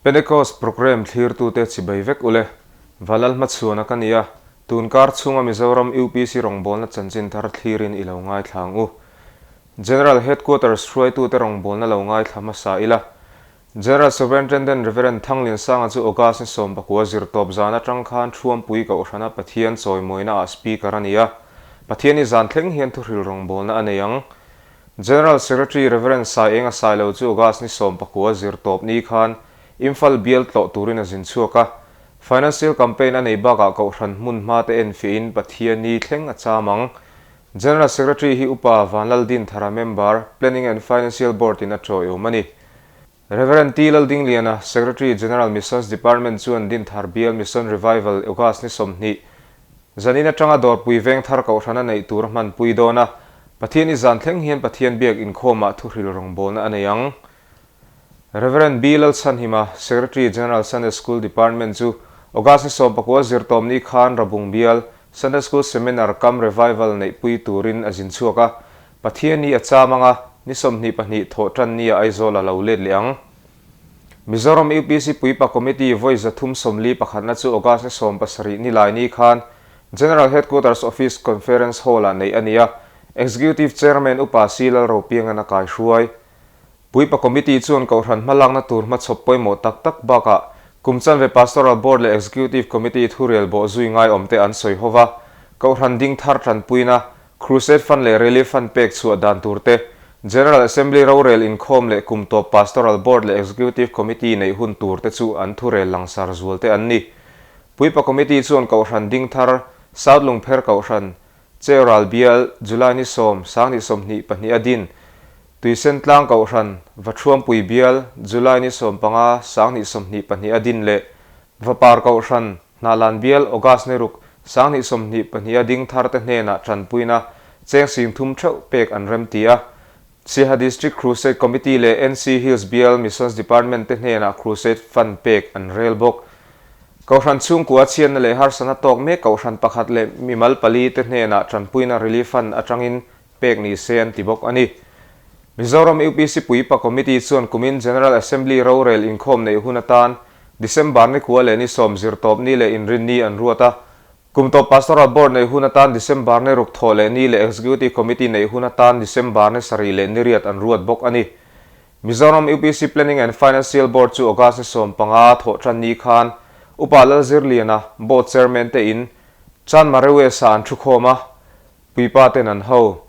Pentecost programme thlirtute chibai vek ule. Valal hmachhuana ka ni a, tun kar chhunga Mizoram UPC rawngbawlna chanchin thar thlirin i lo ngaithla ang u. General Headquarters hruaitute rawngbawlna lo ngaithla hmasa ila. General Superintendent Rev. Thangliansanga chu August ni 19 zirtawp zan atang khan Thuampui Kohhrana Pathian chawimawina ah Speaker a ni a, Pathian i zan thleng hian thuhril rawngbawlna a nei ang. General Secretary Rev. Saienga Sailo chu August ni 19 zirtawp ni khan Imphal bial tlawh turin a zin chhuak a, Financial Campaign a nei bakah Kohhran hmun hma te enfiahin Pathian ni thleng a cham ang. General Secretary hi Upa Vanlaldinthara Member, Planning and Financial Board in a tawiawm a ni. Rev. T. Laldingliana, Secretary General Missions Department chuan Dinthar Bial Mission Revival August ni 20, zanin atanga Dawrpui Vengthar Kohhrana neih tur a hmanpui dawn a, Pathian i zan thleng hian Pathian biak inkhawmah thuhril rawngbawlna a nei ang. Rev. B. Lalchhanhima, Secretary General Sunday School Department chu August ni 19 zirtawm ni khan Rabung Bial Sunday School Seminar cum Revival neihpui turin a zin chhuak a, Pathian ni a cham anga ni 22 thawh tan nia Aizawl a lo let leh ang. Mizoram UPC Puipa Committee vawi 341na chu August ni 17 ni lai ni khan General Headquarters Office Conference Hall-ah neih a ni a, Executive Chairman Upa C Lalropiangan a kaihruai. Puipa Committee chuan Kohhran hmalakna tur hmachhawp pawimawh tak tak bakah kum chanve Pastoral Board leh Executive Committee thurel bawh zui ngaiawmte an sawi ho va, Kohhran ding thar tanpuina, Crusade Fund leh Relief Fund pek chhuah dan tur te, General Assembly rorel inkhawm leh kum tawp Pastoral Board leh Executive Committee neih hun tur te chu an thurel langsar zual te an ni. Puipa Committee chuan Kohhran ding thar, South Lungpher Kohhran, Cheural Bial, July ni 10, 2022 a din, Tuisen Tlang Kohhran, Vathuampui Bial, July ni 15, 2022 a din leh Vapar Kohhran, Hnahlan Bial, August ni 6, 2022 a ding thar te hnenah tanpuina cheng 30,000 theuh pek an rem ti a. Siaha District Crusade Committee leh NC Hills Bial Missions Department te hnenah Crusade Fund pek an rel bawk. Kohhran chhungkua chhiatna leh harsatna tawk mek Kohhran pakhat leh mimal pali te hnenah tanpuina Relief Fund atangin pek ni se an ti bawk a ni. Mizoram UPC Puipa Committee chuan kumin General Assembly rorel inkhawm neih hun atan December ni 9 leh ni 10 zirtawp ni leh inrin ni an ruat a. Kum tawp Pastoral Board neih hun atan December ni 6 thawh leh ni leh Executive Committee neih hun atan December ni 7 leh ni 8 an ruat bawk a ni. Mizoram UPC Planning and Financial Board chu August ni 15 thawh tan ni khan Upa Lalzirliana, Board Chairman te in Chanmari West-ah an thukhawm a. Puipa ten an ho.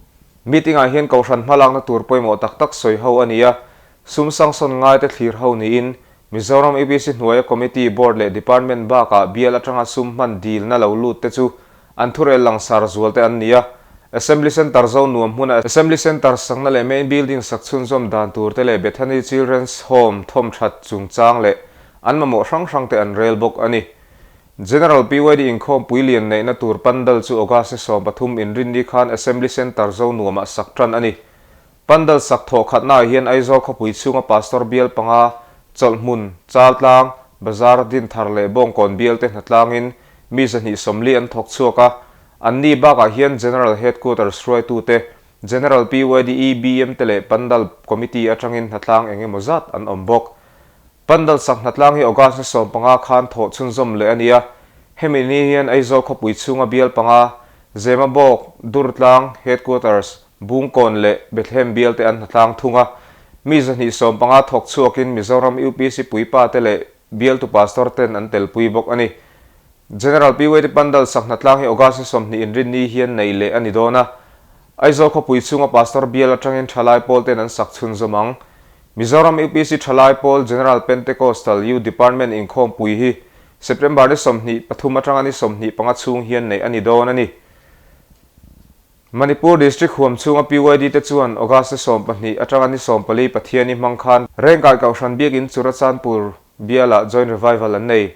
Meeting ah hian Kohhran hmalakna tur pawimawh tak tak sawi ho a ni a, sum sangsawn ngai te thlir ho niin Mizoram UPC hnuaia Committee, Board leh Department bakah bial atanga sum hman dilna lo lut te chu an thurel langsar zual te an ni a. Assembly Centre zo nuam hmuna Assembly Centre sakna leh Main Building sak chhunzawm dan tur te leh Bethany Children's Home thawmthat chungchang leh an mamawh hrang hrang te an rel bawk a ni. General PYD inkhawmpui lian neihna tur pandal chu August ni 13 inrinni khan Assembly Centre zo nuamah sak tan a ni. Pandal sak thawh khatnaah hian Aizawl khawpui chhunga Pastor bial panga, Chawlhhmun, Chaltlang, Bazar, Dinthar leh Bawngkawn bial te hnatlangin mi 240 an thawk chhuak a. Anni bakah hian General Headquarters hruaitute, General PYD EBM te leh Pandal Committee atangin hnatlang eng emaw zat an awm bawk. Pandal sak hnatlang hi August ni 15 khan thawh chhunzawm leh a ni a, hemi ni hian Aizawl khawpui chhunga bial panga, Zemabawk, Durtlang, Headquarters, Bungkawn leh Bethlehem bial te an hnatlang thung a. Mi 250 thawk chhuakin Mizoram UPC puipa te leh bialtu pastor ten an telpui bawk a ni. General PYD Pandal sak hnatlang hi August ni 20 inrinni hian neih leh a ni dawn a. Aizawl khawpui chhunga pastor bial atangin thalai pawl ten an sak chhunzawm ang. Mizoram UPC thalai pawl General Pentecostal Youth Department inkhawmpui hi September ni 23 atanga ni 25 chhung hian neih a ni dawn a ni. Manipur District huam chhunga PYD te chuan August ni 12 atanga ni 14 Pathiani hmang khan Rengkai Kohhran Biakin Churachandpur bialah Joint Revival an nei.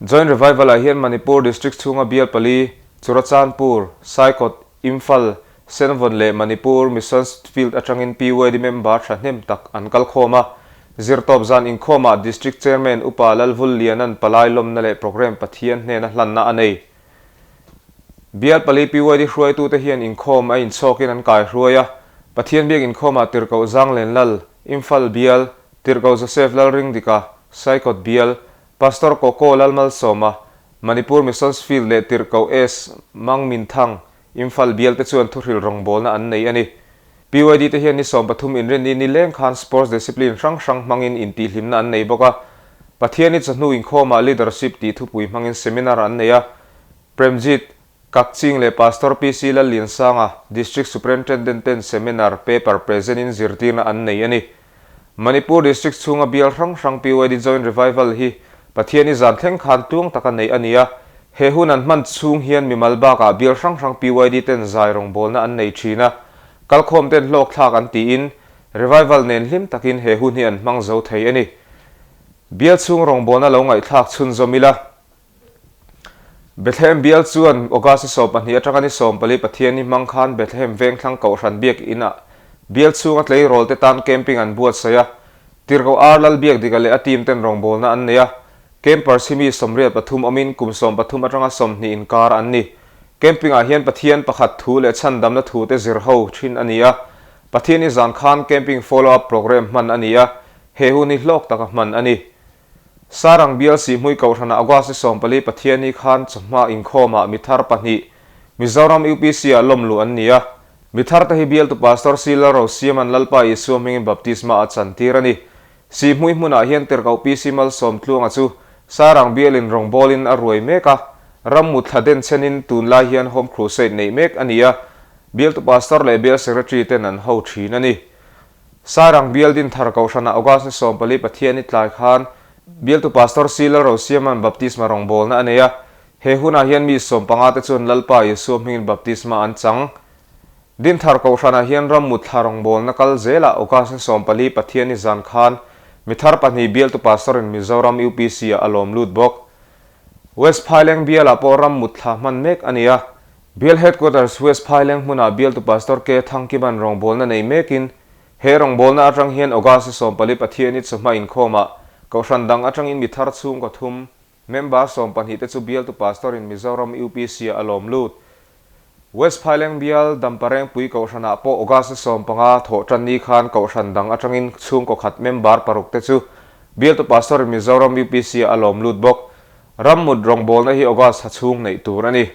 Joint Revival-ah hian Manipur District chhunga bial pali, Churachandpur, Saikot, Imphal, Senvawn leh Manipur Missions Field atangin PYD member thahnem tak an kal khawm a. Zirtawp zan inkhawmah District Chairman Upa Lalvul Lianan palai lawmna leh programme Pathian hnena hlanna a nei. Bial pali PYD hruaitute hian inkhawm a inchhawkin an kaihruai a. Pathian biak inkhawmah Tirhkoh Zanglen Lal, Imphal bial, Tirhkoh Joseph Lalringdika, Saikawt Bial, Pastor Koko Lalmalsawma, Manipur Missions Field leh Tirhkoh S. Mangminthang, Imphal Bial te chuan thuhril rawngbawlna an nei a ni. PYD te hian ni 13 inrinni ni leng khan sports discipline hrang hrang hmangin intihhlimna an nei bawk a. Pathiani chawhnu inkhawmah leadership tih thupui hmangin seminar an nei a. Premjit, Kakching leh Pastor PC Lalliansanga, District Superintendent ten seminar paper present in zirtirna an nei a ni. Manipur District chhunga bial hrang hrang PYD Joint Revival hi Pathiani zan thleng khan tluang taka neih a ni a. He hun an hman chhung hian mimal bakah bial hrang hrang PYD ten zai rawngbawlna an nei thin a. Kalkhawm ten hlawkthlak an tiin Revival nen hlim takin he hun hi an hmang zo thei a ni. Bial chhung rawngbawlna lo ngaihthlak chhunzawm ila. Bethlehem bial chuan August 12 atanga ni 14 Pathianni hmang khan Bethlehem Vengthlang Kohhran Biak Inah bial chhunga tleirawl te tan camping an buatsaih a. Tirhkoh Ar Lalbiakdika leh a team ten rawngbawlna an nei a. Campers hi mi 83 awmin kum 13 atanga 20 inkar an ni. Camping ah hian Pathian pakhat thu leh chhandamna thu te zir ho thin a ni a. Pathianni zan khan camping follow up programme hman a ni a, he hun hi hlawk taka hman a ni. Sarang bial Sihhmui Kohhranah August 14 Pathianni khan chawhma inkhawmah mi thar pahnih Mizoram UPC ah lawmluh an ni a. Mi thar te hi bialtu Pastor C Lalrosiaman Lalpa Isua hmingin baptisma a chantir a ni. Sihhmui hmunah hian Tirhkoh PC Malsawmtluanga chu Sarang bialin rawngbawlin a ruai mek a, rammut thla den chenin tunlai hian Home Crusade neih mek a ni a, bialtu Pastor leh bial Secretary ten an ho thin a ni. Sairang bial Dinthar Kohhranah August ni 14 Pathian i tlai khan bialtu Pastor C Lalrosiaman baptisma rawngbawlna a nei a, he hunah hian mi 15 te chuan Lalpa Isua hmingin baptisma an chang. Dinthar Kohhranah hian rammut thla rawngbawlna kal zelah August ni 14 Pathian i zan khan mi thar pahnih bialtu Pastor in Mizoram UPC ah a lawm lut bawk. West Phaileng bialah pawh rammut thla hman mek a ni a, Bial Headquarters West Phaileng hmunah bialtu Pastor K Thangkiman rawngbawlna nei mekin, he rawngbawlna atang hian August 14 Pathiani chawhma inkhawmah Kohhran dang atangin mi thar chhungkaw thum, member 12 te chu bialtu Pastor in Mizoram UPC ah a lawm lut. West Phaileng bial Damparengpui Kohhranah pawh August 15 thawh tan ni khan Kohhran dang atangin chhungkaw khat member paruk te chu bialtu Pastor in Mizoram UPC ah a lawm lut bawk. Rammut rawngbawlna hi August thla chhung neih tur a ni.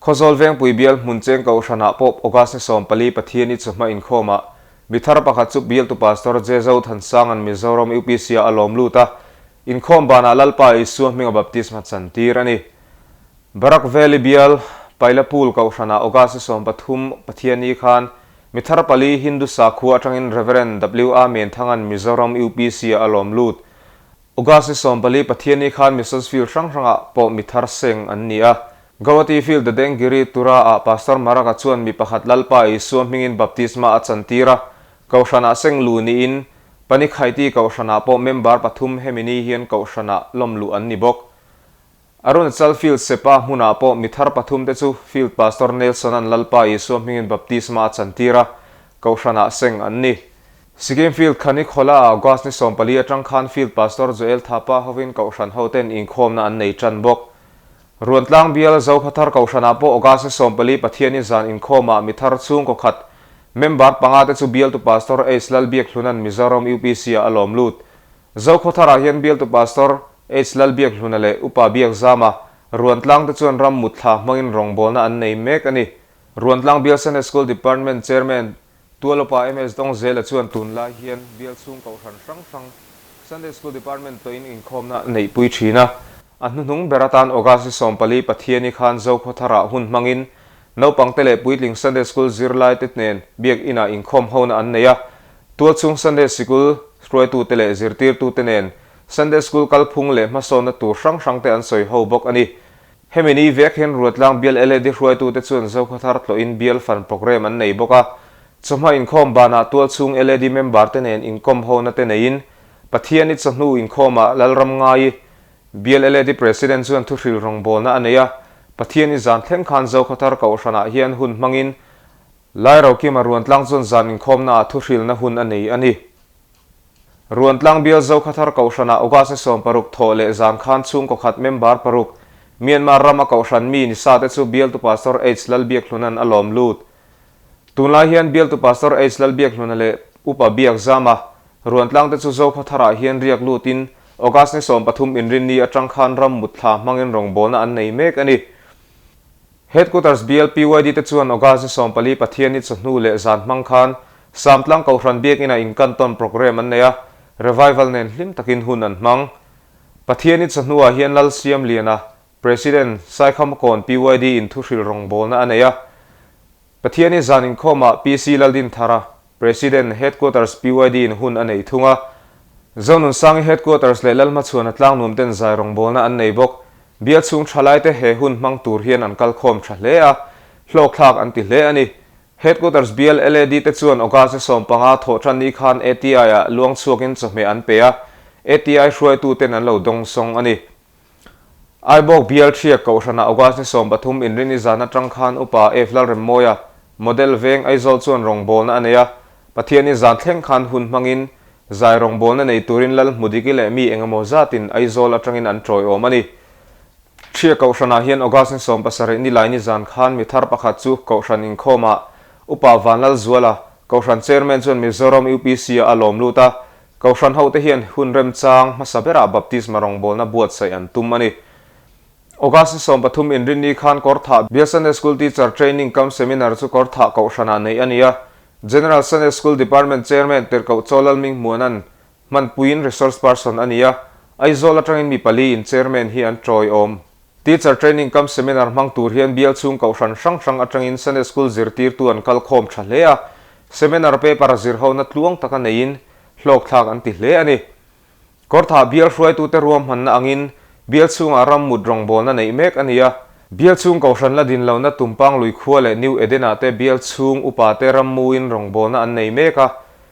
Khawzawl Vengpui bial hmun cheng Kohhranah pawh August ni 14 Pathiani chawhma inkhawmah mi thar pakhat chu bialtu Pastor Jezo Thansanga'n Mizoram UPC ah a lawm lut a, inkhawm banah Lalpa Isua hminga baptisma chantir a ni. Barak Valley bial Pailapul Kohhranah August ni 13 Pathiani khan mi thar pali Hindu sakhua atangin Rev. W A Menthanga'n Mizoram UPC ah a lawm lut. August ni 14 Pathianni khan Missions Field hrang hrangah pawh mi thar seng an ni a. Gauhati Field Dadengiri Tura ah Pastor Maraka chuan mi pakhat Lalpa Isua hmingin baptisma a chantir a, Kohhranah seng lu niin Panikhaiti Kohhranah pawh member pathum hemi ni hian Kohhranah lawm luh an ni bawk. Arunachal Field Sepa hmunah pawh mi thar pathum te chu Field Pastor Nelson-a'n Lalpa Isua hmingin baptisma a chantir a, Kohhranah seng an ni. Sikkim Field Khani Khola-ah August ni 14 atang khan Field Pastor Joel Thapa hovin Kohhran hoten inkhawmna an nei tan bawk. Ruantlang bial Zokhathar Kohhranah pawh August ni 14 Pathianin zan inkhawmah mi thar chhungkaw khat member panga te chu bialtu Pastor H Lalbiakhluna'n Mizoram UPC-ah a lawm lut. Zokhawtharah hian bialtu Pastor H Lalbiakhluna leh Upa Biakzama Ruantlang te chuan ram mut thla hmangin rawngbawlna an nei mek a ni. Ruantlang Bial Sunday School Department Chairman Tualupa MS Dawngzela chuan tunlai hian bial chhung kohhran hrang hrang Sunday School Department tawhin inkhawmna neihpui thin a. A hnuhnung ber atan August ni 14 Pathiani khan Zokhawtharah hun hmangin naupangte leh puitling Sunday School zirlaite nen biak inah inkhawm hona an nei a. Tualchhung Sunday Sikul hruaitute leh zirtirtute nen Sunday School kalphung leh hmasawnna tur hrang hrangte an sawi ho bawk a ni. Hemi ni vek hian Ruatlang bial LAD hruaitute chuan Zokhawthar tlawhin bial fan programme an nei bawk a. Chawhma inkhawm banah tualchhung LAD member te nen inkawm hona te neiin Pathiani chawhnu inkhawmah Lalramngai bial LAD President chuan thuhril rawngbawlna a nei a. Pathiani zan thleng khan Zokhawthar Kohhranah hian hun hmangin Lairokima Ruantlang chuan zan inkhawmnaah thuhrilna hun a nei a ni. Ruantlang bial Zokhathar Kohhranah August ni 60 thawh leh zan khan chhungkaw khat member paruk Myanmar rama Kohhran mi ni sa te chu bialtu Pastor H Lalbiakhluna'n a lawm lut. Tunlai hian bialtu Pastor H Lalbiakhluna leh Upa Biakzama, Ruantlang te chu Zokhawtharah hian riak lutin August ni 13 Inrinni atang khan ram mut thla hmangin rawngbawlna an nei mek a ni. Headquarters bial PYD te chuan August ni 14 Pathianni chawhnu leh zan hmang khan Samtlang Kohhran Biakinah inkantawn programme an nei a, revival nen hlim takin hun an hmang. Pathianni chawhnuah hian Lalsiamliana, President, Saikhamakawn PYD in thuhril rawngbawlna a nei a. Pathianni zan inkhawmah PC Laldinthara, President, Headquarters PYD in hun a nei thung a. Zonunsangi Headquarters leh Lalhmachhuana tlangnuam ten zai rawngbawlna an nei bawk. Bial chhung thalaite he hun hmang tur hian an kalkhawm tha hle a, hlawkthlak an ti hle a ni. Headquarters bial LAD te chuan August ni 15 thawh tan ni khan ATI-ah luang chhuakin chawhmeh an pe a, ATI hruaitu ten an lo dawngsawng a ni. Aibawk bial Thiak Kohhranah August ni 13 Inrinni zan atang khan Upa F Lalremmawia, Model Veng Aizawl chuan rawngbawlna a nei a, Pathianni zan thleng khan hun hmangin zai rawngbawlna nei turin Lal Hmudiki leh mi engemaw zatin Aizawl atangin an tawiawm a ni. Thiak Kohhranah hian August ni 17 Nilaini zan khan mi thar pakhat chu Kohhran inkhawmah Upa Vanlalzuala, Kohhran Chairman chuan Mizoram UPC-ah a lawm lut a, Kohhran hote hian hun remchang hmasa berah baptisma rawngbawlna buatsaih an tum a ni. August ni 13 Inrinni khan Kawrthah Bial Sunday School Teacher Training Cum Seminar chu Kawrthah Kohhranah neih a ni a. General Sunday School Department Chairman Tirhkoh Chawlalming Hmuana'n hmanpuiin Resource Person a ni a. Aizawl atangin mi pali in Chairman hi an tawiawm. Teacher Training Cum Seminar hmang tur hian bial chhung kohhran hrang hrang atangin Sunday School zirtirtu an kal khawm tha hle a. Seminar paper zirhona tluang taka neiin hlawkthlak an ti hle a ni. Kawrthah bial hruaitute ruahmanna angin bial chhungah ram mut rawngbawlna neih mek a ni a. Bial chhung kohhran la din lohna Tumpang lui khua leh New Eden-ah te bial chhung upate rammuin rawngbawlna an nei mek a.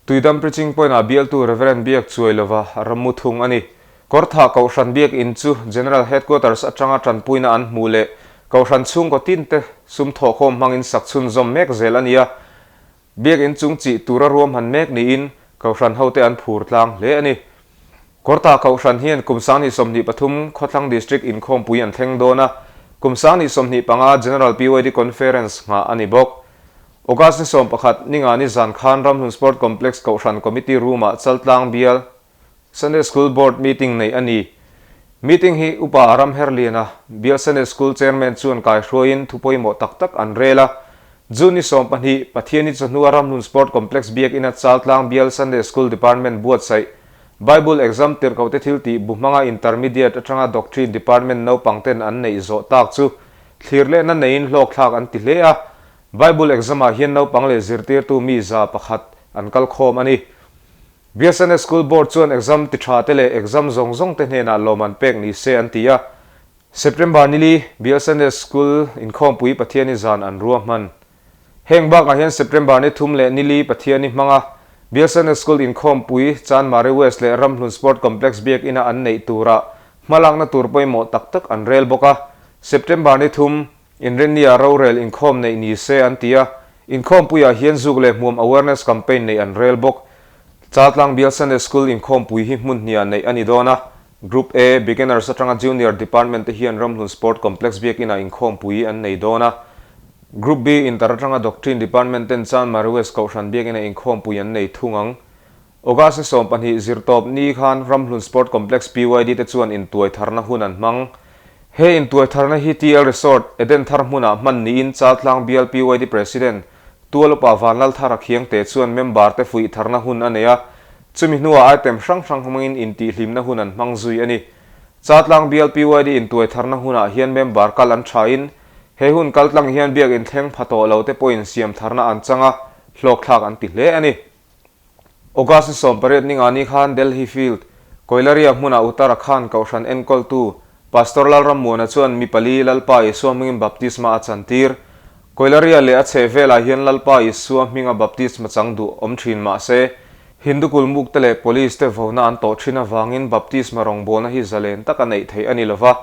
Tuidam Preaching Point-ah bialtu Reverend Biak Chuai lova rammu thung a ni. Kawrthah Kohhran Biakinn chu General Headquarters atanga tanpuina an hmuh leh Kohhran chhungkaw tinte sum thawhkhawm hmangin sak chhunzawm mek zel a ni a. Biakinn chung chih tura ruahman mek niin Kohhran hote an phur tlang hle a ni. Kawrthah Kohhran hian kum 2023 Khawthlang District inkhawmpui an thleng dawn a, kum 2025 General PYD Conference nghah a ni bawk. August ni 11 ninga ni zan khan Ramhlun Sport Complex Kohhran Committee Room-ah Chaltlang bial Sunday School Board meeting neih a ni. Meeting hi Upa Ramherliana, Bial Sunday School Chairman chuan kaihruaiin thu pawimawh tak tak an rel a. June ni 12, Pathianni chawhnua Ramhlun Sport Complex biakina Chaltlang Bial Sunday School Department buatsaih Bible Exam tirhkohte thil tih bu hmanga Intermediate atanga Doctrine Department naupang ten an neih zawh tak chu thlir lehna neiin hlawkthlak an ti hle a. Bible Exam-ah hian naupang leh zirtirtu mi 101 an kalkhawm a ni. Biasana School Board chuan exam ti tha te leh exam zawng zawng te hnenah lawm an pek ni se an ti a. September nili Biasana School inkhawmpui Pathiani zan an ruahman. Heng bakah hian September ni 3 leh nili Pathiani hmanga Biasana School inkhawmpui Chanmari West leh Ramhlun Sport Complex biakina an neih turah hmalakna tur pawimawh tak tak an rel bawk a. September ni 3 Inrinnia rorel inkhawm neih ni se an ti a, inkhawmpuiah hian zuk leh hmuam awareness campaign neih an rel bawk. Chaltlang Bial Sunday School inkhawmpui hi hmun hniah neih a ni dawn a, Group A, Beginners atanga Junior Department te hian Ramhlun Sport Complex biakinah inkhawmpui an nei dawn a, Group B, Inter atanga Doctrine Department ten Chanmari West Kohhran biakinah inkhawmpui an nei thung ang. August ni 20 zirtawp ni khan Ramhlun Sport Complex PYD te chuan intuai tharna hun an hmang. He intuai tharna hi TL Resort, Eden Thar hmunah hman niin Chaltlang bial PYD President, Tual Upa Vanlalthara Khiangte chuan member te fuih tharna hun a nei a, chumi hnuah item hrang hrang hmangin intihhlimna hun an hmang zui a ni. Chaltlang bial PYD intuai tharna hunah hian member kal an thain, he hun kaltlang hian biak inthleng pha tawh lo te pawhin siam tharna an chang a, hlawkthlak an ti hle a ni. August ni 18 ninga ni khan Delhi Field, Koilaria hmunah Uttarakhand Kohhran enkawltu Pastor Lalrammuana chuan mi pali Lalpa Isua hmingin baptisma a chantir. Koilaria leh a chheh velah hian Lalpa Isua hminga baptisma chang duh awm thin mah se, Hindu kulmuk te leh Police te vona an tawh thin avangin baptisma rawngbawlna hi zalen taka neih theih a ni lova.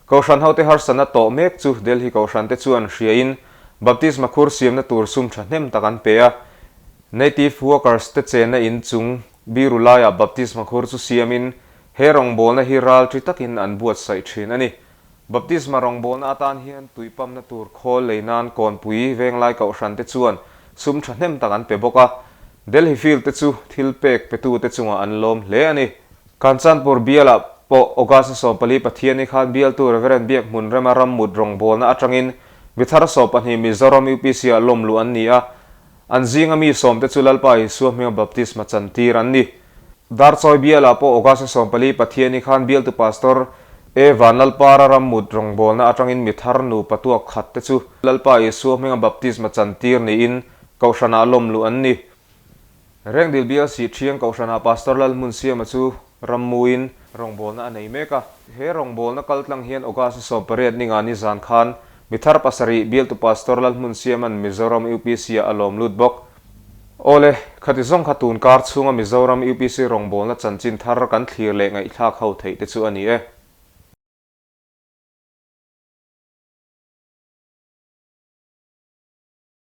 Kohhran hote harsatna tawh mek chu Delhi Kohhran te chuan hriain baptisma khur siamna tur sum thahnem tak an pe a. Native Workers te chenna in chung biru laiah baptisma khur chu siamin he rawngbawlna hi ral thi takin an buatsaih thin a ni. Baptisma rawngbawlna atan hian tui pamna tur khawl lei nan kawnpui venglai kohhran te chuan sum thahnem tak an pe bawk a. Delhi Field te chu thil pek petute chungah an lawm hle a ni. Kanchanpur bialah pawh August ni 14 Pathianni khan bialtu Reverend Biakhmun Rema rammut rawngbawlna atangin mithar 12 Mizoram UPC-ah lawm luh an ni a, an zinga mi sawmte chu Lalpa Isua hminga baptisma chantir an ni. Darchawi bialah pawh August ni 14 Pathianni khan bialtu Pastor E. Vanlalpara rammut rawngbawlna atangin mithar nupa tuak khat te chu Lalpa Isua hminga baptisma chantir niin Kohhranah lawm luh an ni. Rengdil bial sih thiang Kohhranah Pastor Lalhmunsiama chu rammuin rawngbawlna a nei mek a. He rawngbawlna kaltlang hian August ni 18 ninga ni zan khan mithar pasarih bialtu Pastor Lalhmunsiama'n Mizoram UPC-ah a lawm lut bawk. Awle, khati zawng kha tun kar chhunga Mizoram UPC rawngbawlna chanchin thar kan thlir leh ngaihthlak ho theih te chu a ni e.